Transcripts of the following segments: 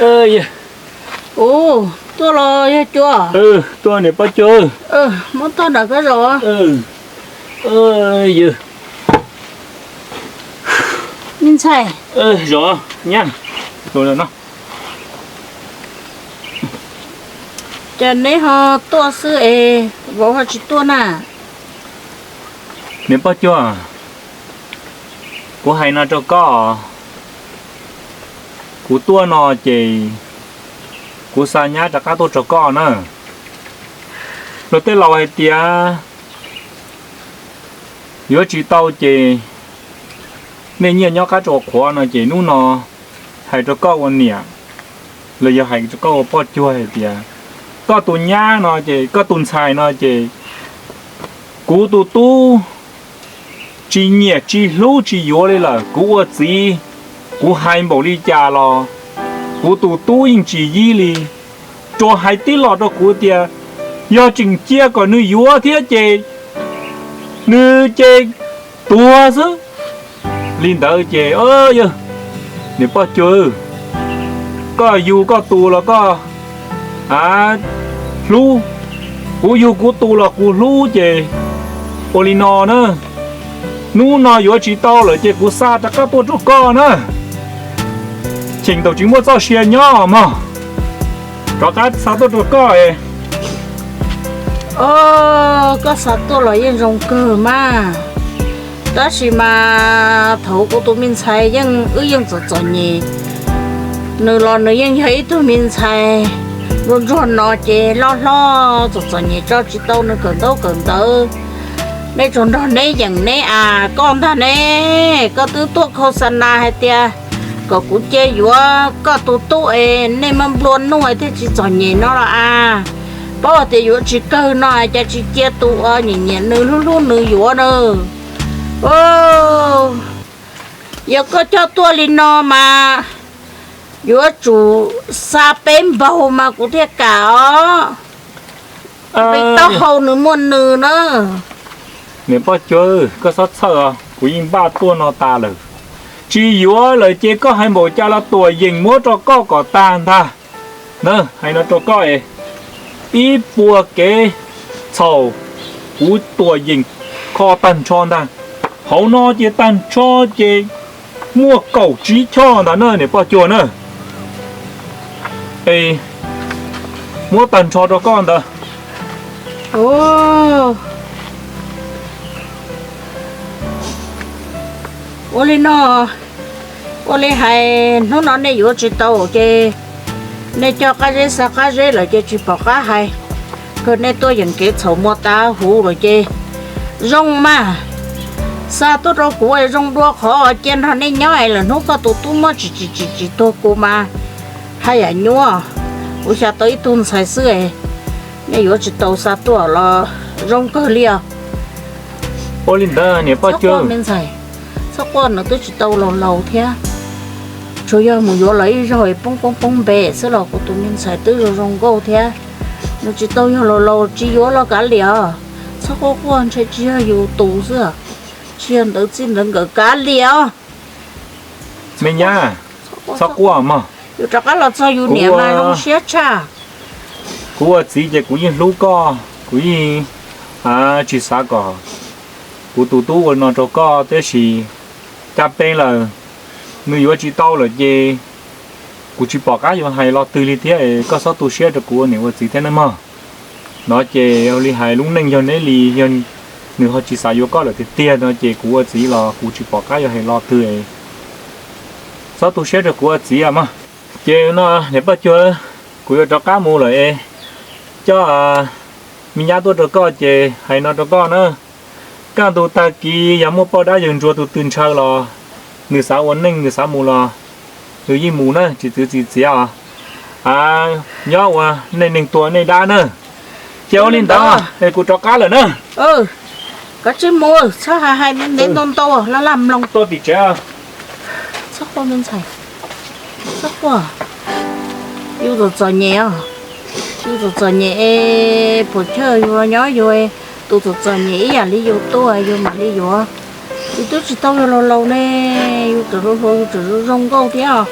Yawg, tuaj los yog Cua? Tuaj niam Paj Cua. Muab tog nram koj zos. Yawg, me ntxhais, zos nyab, no, ces neb ho tuaj xwb es vauv ho tsis tuaj na? Niam Paj Cua, kuv hais no rau koj, kuv tuaj no ces kuv xa nyab rov qab tuaj rau koj na. Luag tej laus hais tias yuav tsis tau ces nej nyiaj nyob qab tsuas qhuav no ces hnub no hais rau koj ua niam, los yog hais rau koj ua Paj Cua hais tias koj tus nyab no ces koj tus ntxhais no ces kuv tus tub tsis nyiam tsis hlub tsis yuav li lawm. Kuv ua txiv, kuv hais npaum li cas los kuv tus tub yeej tsis yib li. Tsuas hais tib los rau kuv tias yog tseem cia kom nws yuav thiab ces nws ces tuag xwb. Li ntawd ces, yawg, niam Paj Cua, koj yug koj tus los koj hlub, kuv yug kuv tus los kuv hlub ces ua li no na, hnub no yuav tsis tau lawm ces kuv xa rov qab tuaj rau koj na. Cheem tau tsis muaj txoj sia nyob mog, rov qab xa tuaj rau koj. Koj xa tuaj los yeej zoo kawg mas, tab sis mas thaum kuv tus me ntxhais yeej, wb yeej txom txom nyem, nws los nws yeej yog ib tug me ntxhais ntsuag ntsuag no ces loj hlob txom txom nyem tso tsis tau nws kawm ntaub kawm ntawv. Nej tsuas nrog neb yeem neb as, koj ntag ne, koj twb tuaj khau xa nas hais tias kom kuv cia yuav koj tus tub es nej muab nplua nuj thiaj tsis txom nyem no los as. Paub tias yuav tsis kawg no cas tsis cia tus uas nyiam nyiam nws hlub hlub nws yuav na. Yog koj coj tuaj li no mas yuav tsum xa peb npaug mas kuv thiaj kam os. Peb taub hau nws muaj nws na. Niam Paj Cua, koj txhob txhawj os, kuv yeej npaj tuaj no tas lawm. Tsis yuav lawm ces koj hais npaum cas los Tuam Yeem muab rau koj kom tag ntag. Na, hais no rau koj es, ib puas kev txhaum kuv Tuam Yeem kho tag nrho ntag. Hauv no ces tag nrho ces muaj kaum tsib choj ntag na niam Paj Cua na. Es muab tag nrho rau koj ntawd. Ua li no, ua li hais hnub no nej yuav tsis tau ces nej coj qab zeb xa qab zeb lawm ces tsis pom qab hais. Kawg nej tuaj yeem kev txhaum muaj tav huv lawm ces zoo mas, xa tuaj rau kuv es zoo dua qhov cia nrog nej nyob es lwm hnub koj tus tub muab tsis tsis tsis tsis tuag kuv mas haj yam nyuaj. Kuv xyaw tau ib tug ntxhais xwb es nej yuav tsis tau xa tuaj los zoo kawg li os. Ua li ntawd niam Paj Cua, me ntxhais, txhob quaj, nws twb tsis tau laus laus thiab. Tsuas yog mus yuav los ib zaug es poob koob poob npe xwb los kuv tus me ntxhais twb zoo zoo nkauj thiab. Nws tsis tau yog laus laus tsis yuav los kav liam os. Txhob quaj quaj, ntshe tsis yog yus tus xwb, tsis yog ntawd txij ntawd nkawm, kav liam os. Me nyab, txhob quaj mog. Yus rov qab los txog yus niam mas zoo siab tshaj. Kuv ua txiv ces kuv yeej hlub koj, kuv yeej tsis xav kom kuv tus tub ua no rau koj, tab sis caj peb lawm, nws yuav tsis tau lawm ces kuv tsis pom qab yuav hais lo twg li thiab, koj txhob tu siab rau kuv ua niam ua txiv thiab nawb mog. No ces ua li hais lub neej yog neb li, yog nws ho tsis xav yuav koj lawm tiag tiag no ces kuv ua txiv los kuv tsis pom qab yuav hais lo twg. Txhob tu siab rau kuv ua txiv mog. Ces no niam Paj Cua, kuv yuav rov qab mus lawm es coj me nyab tuaj rau koj ces hais no rau koj na. Kaj ntug tag kis yog muaj poj dab yawg ntsuag tus twg ntshaw los nws xav ua neej nws xav mus los nws yeej mus na, tsis txwv tsis txiav os. Nyob ua nej neeg tuag nej dab na. Ces ua li ntawd es kuv rov qab lawm na. Koj tsis mus, txhob hais hais ntev ntau ntau, laj laj mloog. Tuaj tim tsev. Txhob quaj me ntxhais, txhob quaj. Yus txom txom nyem os, yus txom txom nyem es puas chawj yus nyob yus, tus txom txom nyem ib yam li yus tuaj yus mam li yuav. Yus twb tsis tau yog laus laus ne, yus tseem hluas hluas yus tseem zoo zoo nkauj thiab os.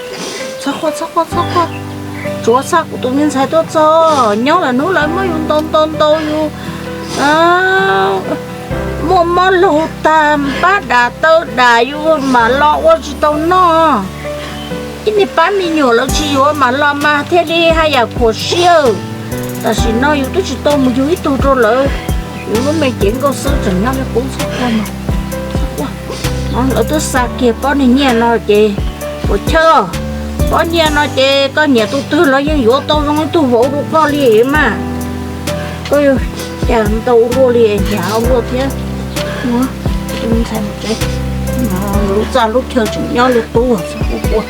Txhob quaj, txhob quaj, txhob quaj. Yuav xa kuv tus me ntxhais tuaj txog, nyob lawm hnub lawv muab yus ntaus ntaus ntaus yus muaj mob lug tag, npab dam taw dam yus mam los ua tsis tau noj. Ib niag pab me nyuam lawv tsis yuav mam los mas thiaj li haj yam khuam siab. Tam sim no yus twb tsis tau mus yug ib tug rau lawv, yus lub me cev nkauj xwb tseem nyob li qub txhob quaj no. Lawv twb xa kiag pob niag nyiaj no ces puas chawj, pob nyiaj no ces koj nyiam tus twg los yeej yuav tau zoo ib tug vauv rau koj li mas. Koj yuav cas ntau luaj li, hnyav luaj thiab. Ntxhais mus tsev, lub txaj lub chaw tseem nyob li qub txhob quaj.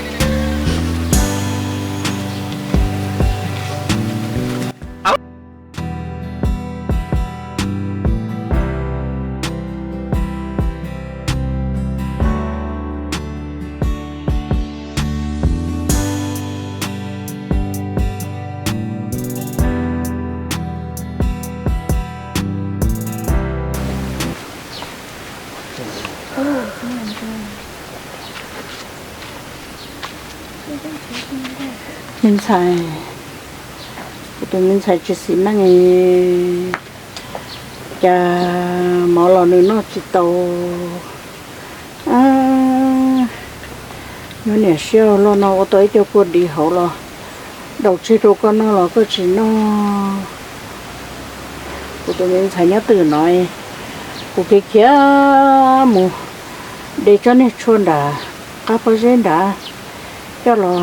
Me ntxhais, kuv tus me ntxhais tsis xis neej, cas mov los nws noj tsis tau. Nyob niam siab loj no ua tau ib co kua dis hauv los daus tseg rau koj noj los koj tsis noj. Kuv tus me ntxhais nyob twj ywm no, kuv khiav khiav mus de tsob niag tshuaj nram qab pob zeb nrad coj los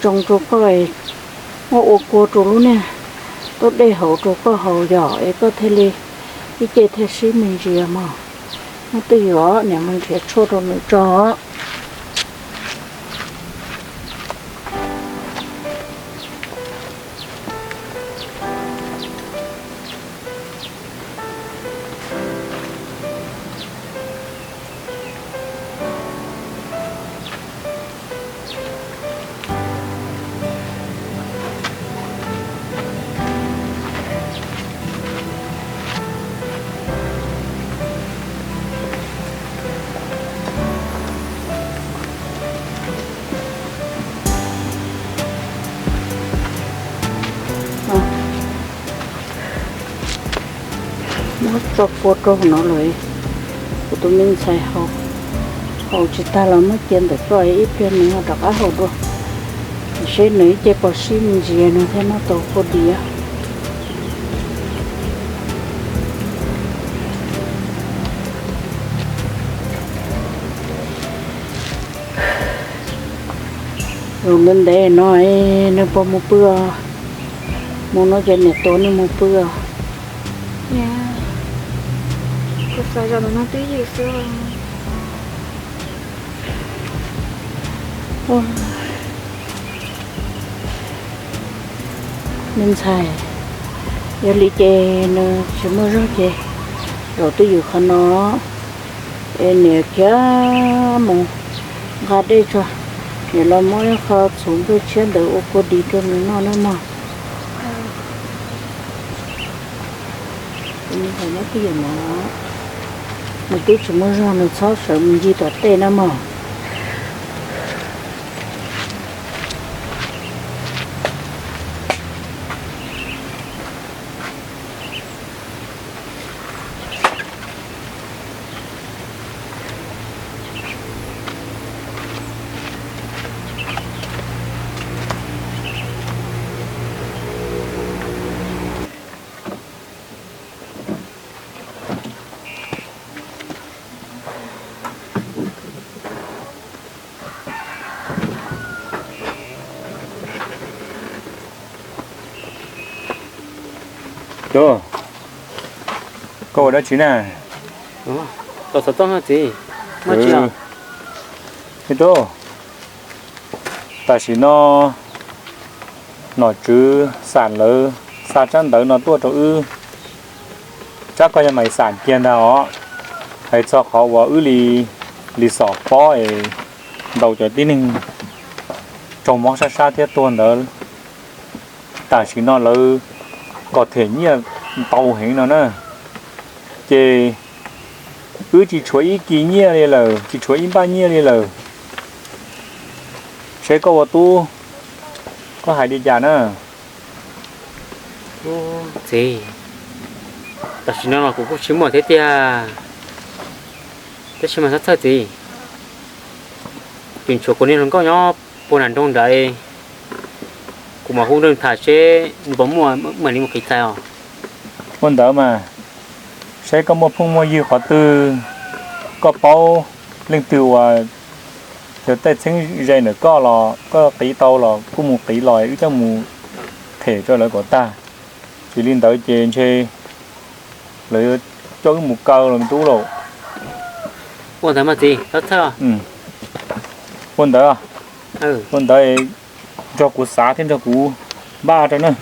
tsoo rau koj, muab ua kua rau lub niag tub dej hauv rau koj haus yom, es koj thiaj li ib ce thiaj sib me ntsis mog. Nyob twj ywm os, niam mus nrhiav tshuaj rau nws tso. Muab tso kua rau no lawm, kuv tus me ntxhais haus tsis tag los muab cia ntawm koj ib pliag nws ho rov qab haus dua, seb nws ib ce puas sib me ntsis nws thiaj noj tau kua dis. Zaum ntev ntev no nws puas mus pw os? Mus no ces niam tuav nws mus pw os. Kuv xav zaum no twb ywm xwb. Me ntxhais, yog li ces nws tsis muaj zog ces zaum twj ywm qhov no es niam khiav mus nqa dej tso, niam los muab ib qho txhuv nplej tshiab ntawd ua kua dis rau nws noj na mog. Nws twb tsis muaj zog nws txhob sawv mus ncig tom tej na mog. Tub, koj ua dab tsi na? Tub, tam sim no nom tswv xam lawv xa tsab ntawv no tuaj rau wb, tsab koj yog mais xam kiag ntag os. Hais txog qhov uas wb li, li xom pob es ntaus cov tib neeg raug mob sab sab thiab tuag ntawd, tam sim no lawv kom them nyiaj ntau heev no na, ces wb tsis tshuav ib kis nyiaj li lawm, tsis tshuav ib npaj nyiaj li lawm. Seb koj ua tub, Koj hais li cas na? Txiv, tam sim no los kuv kuj tsis muaj thiab tiag, tab sis mas txhob txhawj txiv, tseem tshuav kuv niag hluas nkauj nyob puag nram nroog nrad, kuv mam hu nrog nws tham seb nws puas muaj mam li mus qiv txais os. Ua ntawd mas, saib koj muaj phooj muaj ywg qhov twg, koj paub leej twg uas yog tej txheeb ze ntawm koj los koj qiv tau los kuj mus qiv los wb coj mus them rau lawv kom tag. Tsis li ntawd ces ntshe lawv yuav coj wb mus kaw los me tub lauj. Ua ntawd mas txiv, txhob txhawj. Ua ntawd, ua ntawd nrog kuv xav thiab nrog kuv npaj rau na.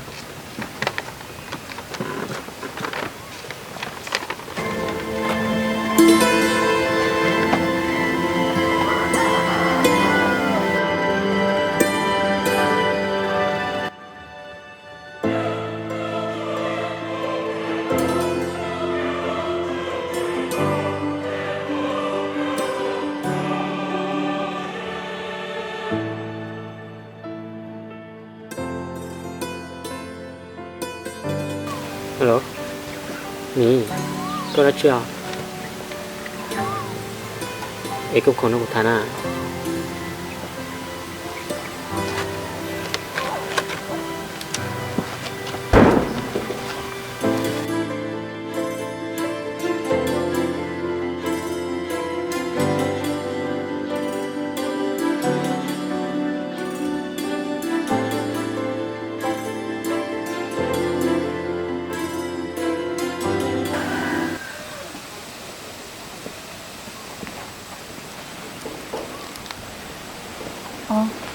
Hello, Mim, koj dab tsi os? Es koj khoom no kuv tham na.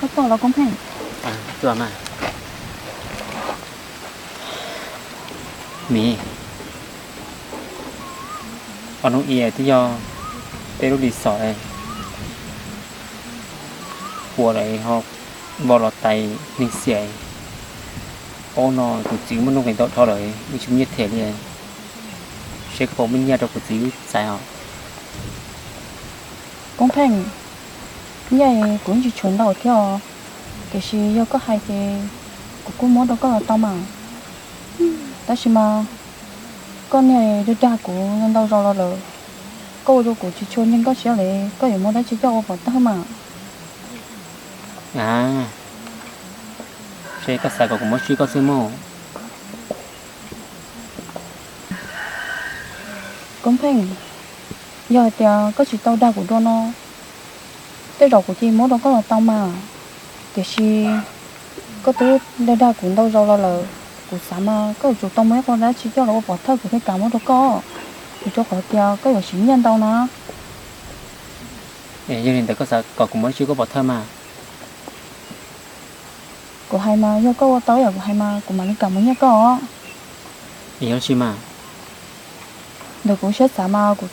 Koj tuaj los Koob Pheej? Tuaj mas. Mim, ob hnub i twb yog peb lub li xom puas lawm ho vau los tais neeg xiam. Ob no tus txiv muaj nuj nqis ntau dhau lawm, yeej tsis muaj nyiaj them li. Seb koj puas muaj nyiaj rau kuv txiv wb txais os. Koob Pheej, nyiaj kuv yeej tsis tshuav ntau thiab os, tiam sis yog koj hais ces kuv kuj muab rau koj los tau mas. Tab sis mas koj niag dag dag kuv ntau zaus los lawm, koj ua rau kuv tsis tshua ntseeg koj siab li, koj yuav muab dab tsi coj ua pov thawj mas? A, seb koj xav kom kuv muab tswj koj xwb mog. Koob Pheej, yog hais tias koj tsis tau dag kuv dua no, tej zaum kuv cia li muab rau koj los tau mas. Tiam sis koj twb dag dag kuv ntau zaus los lawm, kuv xav mas koj yuav tsum tau muab ib qho dab tsi coj los ua pov thawj kuv thiaj kam muab rau koj, vim rau qhov tias koj yuav siv nyiaj ntau na. Yog li ntawd koj xav kom kuv muab dab tsi koj pov thawj mas? Kuv hais mas yog koj ua tau ib yam kuv hais mas kuv mam li kam muab nyiaj koj os. Yog dab tsi mas? Ntawm kuv siab xav mas kuv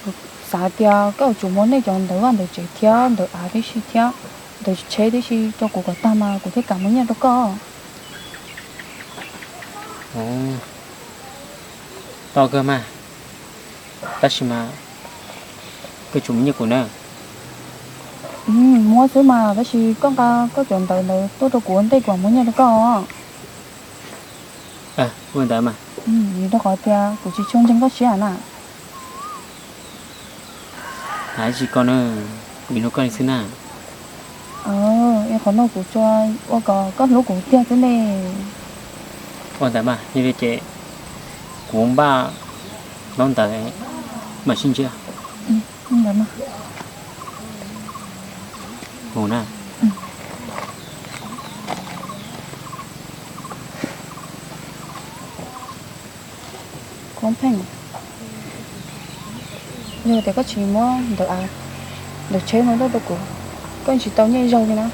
xav tias koj yuav tsum muab nej cov ntawv vaj ntawv tsev thiab ntawv av tib si thiab ntawv tsheb tib si rau kuv kom tag mas kuv thiaj kam muab nyiaj rau koj. Tau kawg mas, tab sis mas koj tsum muab nyiaj kuv na. Muab xwb mas, tab sis koj nqa koj cov ntawv ntawd tuaj rau kuv ua ntej kuv mam muab nyiaj rau koj. Ua ntawd mas. Vim rau qhov tias kuv tsis tshua ntseeg koj siab na. Hais tsis koj na, kuv hlub koj li xwb na. Qhov no kuv tsuas ua kom koj hlub kuv tiag xwb ne. Ua ntawd mas, yog li ces kuv npaj ntaub ntawv mam sib ntsib. Mus na. Koob Pheej, yog tias koj tsis muab ntawv av ntawv tsheb no tuaj rau kuv, koj yeej tsis tau nyiaj zaug li na.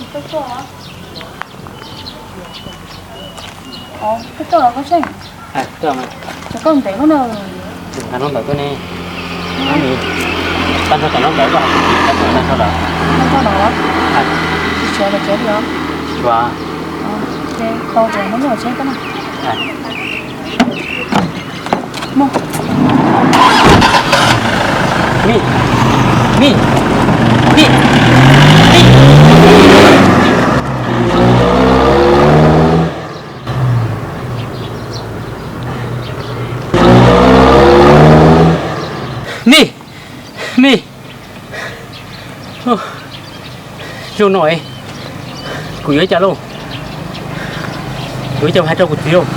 Koj tuaj los koj tseem, koj ntev lawm na. Nkag ntawm tuaj ne. Tag nrho tom no ntawd, tag nrho lawm. Tsis tshuav los tsev li os? Tsis tshuav. Ces qhov kuv muab nyob tsev koj na. Mus. Mim, Mim, Mim, Mim, Mim, Mim. Zaum no kuv yuav ua cas lauj? Kuv yuav ua cas hais rau kuv txiv lauj?